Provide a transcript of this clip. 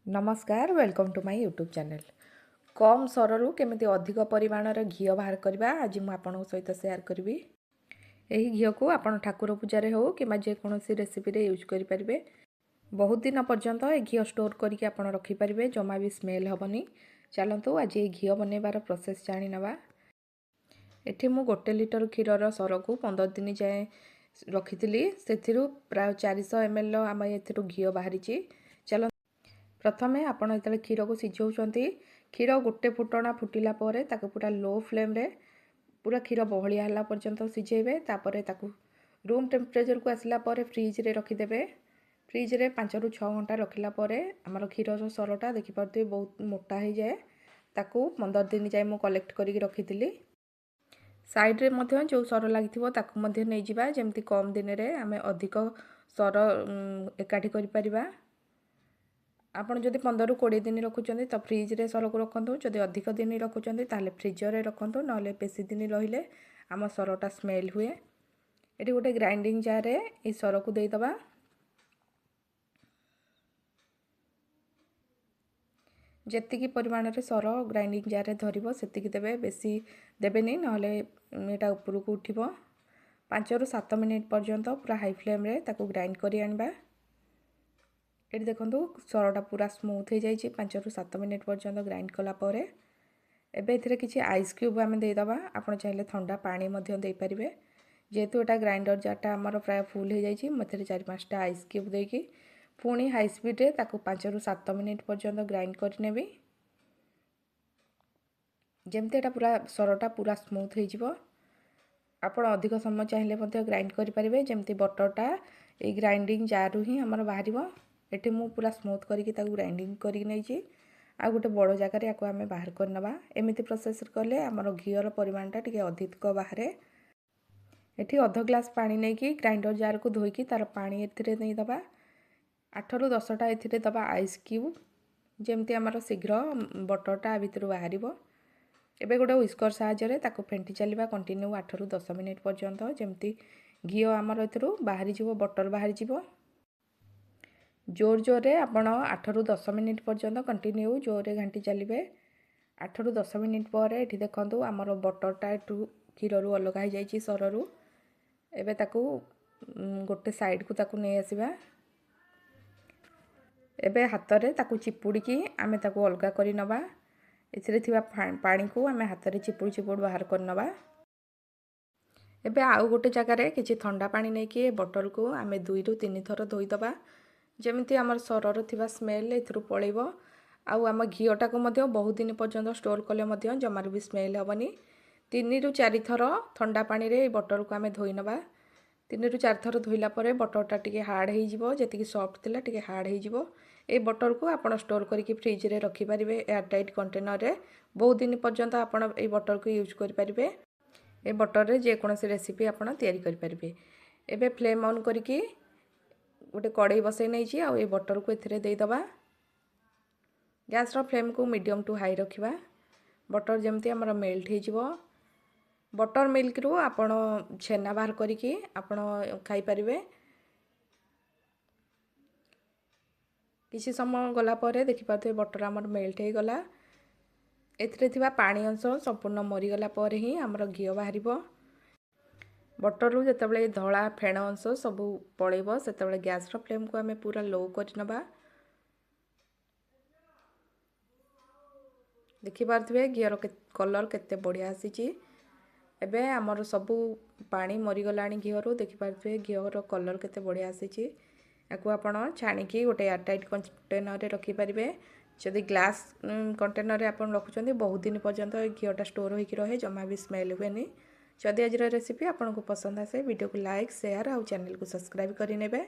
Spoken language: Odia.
ନମସ୍କାର, welcome to my YouTube channel. କମ୍ ସରରୁ କେମିତି ଅଧିକ ପରିମାଣର ଘିଅ ବାହାର କରିବା, ଆଜି ମୁଁ ଆପଣଙ୍କ ସହିତ ସେୟାର କରିବି। ଏହି ଘିଅକୁ ଆପଣ ଠାକୁର ପୂଜାରେ ହେଉ କିମ୍ବା ଯେକୌଣସି ରେସିପିରେ ୟୁଜ୍ କରିପାରିବେ। ବହୁତ ଦିନ ପର୍ଯ୍ୟନ୍ତ ଏ ଘିଅ ଷ୍ଟୋର୍ କରିକି ଆପଣ ରଖିପାରିବେ, ଜମା ବି ସ୍ମେଲ୍ ହେବନି। ଚାଲନ୍ତୁ, ଆଜି ଏହି ଘିଅ ବନେଇବାର ପ୍ରୋସେସ୍ ଜାଣିନେବା। ଏଠି ମୁଁ 1 ଲିଟର କ୍ଷୀରର ସରକୁ 15 ଦିନ ଯାଏଁ ରଖିଥିଲି। ସେଥିରୁ ପ୍ରାୟ 400 ଏମ୍ ଏଲ୍ ଆମ ଏଥିରୁ ଘିଅ ବାହାରିଛି। ଚାଲ, ପ୍ରଥମେ ଆପଣ ଯେତେବେଳେ କ୍ଷୀରକୁ ସିଝାଉଛନ୍ତି, କ୍ଷୀର ଗୋଟେ ଫୁଟଣା ଫୁଟିଲା ପରେ ତାକୁ ପୁରା ଲୋ ଫ୍ଲେମ୍ରେ ପୁରା କ୍ଷୀର ବହଳିଆ ହେଲା ପର୍ଯ୍ୟନ୍ତ ସିଝେଇବେ। ତାପରେ ତାକୁ ରୁମ୍ ଟେମ୍ପରେଚରକୁ ଆସିଲା ପରେ ଫ୍ରିଜରେ ରଖିଦେବେ। ଫ୍ରିଜରେ 5ରୁ 6 ଘଣ୍ଟା ରଖିଲା ପରେ ଆମର କ୍ଷୀରର ସରଟା ଦେଖିପାରୁଥିବେ ବହୁତ ମୋଟା ହେଇଯାଏ। ତାକୁ 15 ଦିନ ଯାଏ ମୁଁ କଲେକ୍ଟ କରିକି ରଖିଥିଲି। ସାଇଡ଼୍ରେ ମଧ୍ୟ ଯେଉଁ ସର ଲାଗିଥିବ, ତାକୁ ମଧ୍ୟ ନେଇଯିବା, ଯେମିତି କମ୍ ଦିନରେ ଆମେ ଅଧିକ ସର ଏକାଠି କରିପାରିବା। ଆପଣ ଯଦି 15ରୁ 20 ଦିନ ରଖୁଛନ୍ତି ତ ଫ୍ରିଜରେ ସରକୁ ରଖନ୍ତୁ। ଯଦି ଅଧିକ ଦିନ ରଖୁଛନ୍ତି, ତାହେଲେ ଫ୍ରିଜରରେ ରଖନ୍ତୁ। ନହେଲେ ବେଶୀ ଦିନ ରହିଲେ ଆମ ସରଟା ସ୍ମେଲ୍ ହୁଏ। ଏଠି ଗୋଟେ ଗ୍ରାଇଣ୍ଡିଙ୍ଗ ଜାର୍ରେ ଏଇ ସରକୁ ଦେଇଦେବା। ଯେତିକି ପରିମାଣରେ ସର ଗ୍ରାଇଣ୍ଡିଙ୍ଗ ଜାର୍ରେ ଧରିବ, ସେତିକି ଦେବେ। ବେଶୀ ଦେବେନି, ନହେଲେ ଏଇଟା ଉପରକୁ ଉଠିବ। 5ରୁ 7 ମିନିଟ୍ ପର୍ଯ୍ୟନ୍ତ ପୁରା ହାଇ ଫ୍ଲେମ୍ରେ ତାକୁ ଗ୍ରାଇଣ୍ଡ କରି ଆଣିବା। ଏଠି ଦେଖନ୍ତୁ, ସରଟା ପୁରା ସ୍ମୁଥ୍ ହେଇଯାଇଛି 5ରୁ 7 ମିନିଟ୍ ପର୍ଯ୍ୟନ୍ତ ଗ୍ରାଇଣ୍ଡ କଲା ପରେ। ଏବେ ଏଥିରେ କିଛି ଆଇସ୍ କ୍ୟୁବ୍ ଆମେ ଦେଇଦେବା। ଆପଣ ଚାହିଁଲେ ଥଣ୍ଡା ପାଣି ମଧ୍ୟ ଦେଇପାରିବେ। ଯେହେତୁ ଏଇଟା ଗ୍ରାଇଣ୍ଡର ଜାର୍ଟା ଆମର ପ୍ରାୟ ଫୁଲ୍ ହେଇଯାଇଛି, ମୁଁ ଏଥିରେ 4 5ଟା ଆଇସ୍ କ୍ୟୁବ୍ ଦେଇକି ପୁଣି ହାଇ ସ୍ପିଡ଼ରେ ତାକୁ 5ରୁ 7 ମିନିଟ୍ ପର୍ଯ୍ୟନ୍ତ ଗ୍ରାଇଣ୍ଡ କରିନେବି, ଯେମିତି ଏଇଟା ପୁରା ସରଟା ପୁରା ସ୍ମୁଥ୍ ହେଇଯିବ। ଆପଣ ଅଧିକ ସମୟ ଚାହିଁଲେ ମଧ୍ୟ ଗ୍ରାଇଣ୍ଡ କରିପାରିବେ, ଯେମିତି ବଟରଟା ଏଇ ଗ୍ରାଇଣ୍ଡିଙ୍ଗ ଜାର୍ରୁ ହିଁ ଆମର ବାହାରିବ। ଏଠି ମୁଁ ପୁରା ସ୍ମୁଥ୍ କରିକି ତାକୁ ଗ୍ରାଇଣ୍ଡିଙ୍ଗ କରିକି ନେଇଛି। ଆଉ ଗୋଟେ ବଡ଼ ଜାଗାରେ ୟାକୁ ଆମେ ବାହାର କରିନେବା। ଏମିତି ପ୍ରୋସେସ୍ କଲେ ଆମର ଘିଅର ପରିମାଣଟା ଟିକେ ଅଧିକ ବାହାରେ। ଏଠି ଅଧ ଗ୍ଲାସ୍ ପାଣି ନେଇକି ଗ୍ରାଇଣ୍ଡର ଜାର୍କୁ ଧୋଇକି ତା'ର ପାଣି ଏଥିରେ ଦେଇଦେବା। 8ରୁ 10ଟା ଏଥିରେ ଦେବା ଆଇସ୍ କ୍ୟୁବ୍, ଯେମିତି ଆମର ଶୀଘ୍ର ବଟରଟା ଭିତରୁ ବାହାରିବ। ଏବେ ଗୋଟେ ହ୍ୱିସ୍କର ସାହାଯ୍ୟରେ ତାକୁ ଫେଣ୍ଟି ଚାଲିବା କଣ୍ଟିନ୍ୟୁ 8ରୁ 10 ମିନିଟ୍ ପର୍ଯ୍ୟନ୍ତ, ଯେମିତି ଘିଅ ଆମର ଏଥିରୁ ବାହାରିଯିବ, ବଟର ବାହାରିଯିବ। ଜୋର ଜୋରରେ ଆପଣ 8ରୁ 10 ମିନିଟ୍ ପର୍ଯ୍ୟନ୍ତ କଣ୍ଟିନ୍ୟୁ ଜୋରରେ ଘାଣ୍ଟି ଚାଲିବେ। 8ରୁ 10 ମିନିଟ୍ ପରେ ଏଠି ଦେଖନ୍ତୁ, ଆମର ବଟରଟା ଏଠୁ କ୍ଷୀରରୁ ଅଲଗା ହେଇଯାଇଛି, ସରରୁ। ଏବେ ତାକୁ ଗୋଟେ ସାଇଡ଼କୁ ତାକୁ ନେଇ ଆସିବା। ଏବେ ହାତରେ ତାକୁ ଚିପୁଡ଼ିକି ଆମେ ତାକୁ ଅଲଗା କରି ନେବା। ଏଥିରେ ଥିବା ପାଣିକୁ ଆମେ ହାତରେ ଚିପୁଡ଼ି ଚିପୁଡ଼ି ବାହାର କରିନେବା। ଏବେ ଆଉ ଗୋଟେ ଜାଗାରେ କିଛି ଥଣ୍ଡା ପାଣି ନେଇକି ଏ ବଟରକୁ ଆମେ 2ରୁ 3 ଥର ଧୋଇଦେବା, ଯେମିତି ଆମର ସରର ଥିବା ସ୍ମେଲ୍ ଏଥିରୁ ପଳେଇବ। ଆଉ ଆମ ଘିଅଟାକୁ ମଧ୍ୟ ବହୁତ ଦିନ ପର୍ଯ୍ୟନ୍ତ ଷ୍ଟୋର୍ କଲେ ମଧ୍ୟ ଜମାରୁ ବି ସ୍ମେଲ୍ ହେବନି। 3ରୁ 4 ଥର ଥଣ୍ଡା ପାଣିରେ ଏଇ ବଟରକୁ ଆମେ ଧୋଇ ନେବା। 3ରୁ 4 ଥର ଧୋଇଲା ପରେ ବଟରଟା ଟିକେ ହାର୍ଡ଼ ହେଇଯିବ। ଯେତିକି ସଫ୍ଟ ଥିଲା, ଟିକେ ହାର୍ଡ଼ ହେଇଯିବ। ଏଇ ବଟରକୁ ଆପଣ ଷ୍ଟୋର୍ କରିକି ଫ୍ରିଜରେ ରଖିପାରିବେ ଏୟାର ଟାଇଟ୍ କଣ୍ଟେନରରେ। ବହୁତ ଦିନ ପର୍ଯ୍ୟନ୍ତ ଆପଣ ଏଇ ବଟରକୁ ୟୁଜ୍ କରିପାରିବେ। ଏ ବଟରରେ ଯେକୌଣସି ରେସିପି ଆପଣ ତିଆରି କରିପାରିବେ। ଏବେ ଫ୍ଲେମ୍ ଅନ୍ କରିକି ଗୋଟେ କଡ଼େଇ ବସେଇ ନେଇଛି, ଆଉ ଏଇ ବଟରକୁ ଏଥିରେ ଦେଇଦେବା। ଗ୍ୟାସ୍ର ଫ୍ଲେମ୍କୁ ମିଡ଼ିୟମ୍ ଟୁ ହାଇ ରଖିବା। ବଟର ଯେମିତି ଆମର ମେଲ୍ଟ ହେଇଯିବ। ବଟର ମିଲ୍କରୁ ଆପଣ ଛେନା ବାହାର କରିକି ଆପଣ ଖାଇପାରିବେ। କିଛି ସମୟ ଗଲା ପରେ ଦେଖିପାରୁଥିବେ, ବଟର ଆମର ମେଲ୍ଟ ହେଇଗଲା। ଏଥିରେ ଥିବା ପାଣି ଅଂଶ ସମ୍ପୂର୍ଣ୍ଣ ମରିଗଲା ପରେ ହିଁ ଆମର ଘିଅ ବାହାରିବ। ବଟରରୁ ଯେତେବେଳେ ଧଳା ଫେଣ ଅଂଶ ସବୁ ପଳେଇବ, ସେତେବେଳେ ଗ୍ୟାସ୍ର ଫ୍ଲେମ୍କୁ ଆମେ ପୁରା ଲୋ କରିନେବା। ଦେଖିପାରୁଥିବେ, ଘିଅର କଲର୍ କେତେ ବଢ଼ିଆ ଆସିଛି। ଏବେ ଆମର ସବୁ ପାଣି ମରିଗଲାଣି ଘିଅରୁ। ଦେଖିପାରୁଥିବେ, ଘିଅର କଲର୍ କେତେ ବଢ଼ିଆ ଆସିଛି। ୟାକୁ ଆପଣ ଛାଣିକି ଗୋଟେ ଏୟାରଟାଇଟ୍ କଣ୍ଟେନରରେ ରଖିପାରିବେ। ଯଦି ଗ୍ଲାସ୍ କଣ୍ଟେନରରେ ଆପଣ ରଖୁଛନ୍ତି, ବହୁତ ଦିନ ପର୍ଯ୍ୟନ୍ତ ଏ ଘିଅଟା ଷ୍ଟୋର୍ ହୋଇକି ରହେ, ଜମା ବି ସ୍ମେଲ୍ ହୁଏନି। ଯଦି ଆଜିର ରେସିପି ଆପଣଙ୍କୁ ପସନ୍ଦ ଆସେ, ଭିଡ଼ିଓକୁ ଲାଇକ୍, ସେୟାର ଆଉ ଚ୍ୟାନେଲକୁ ସବସ୍କ୍ରାଇବ୍ କରିନେବେ।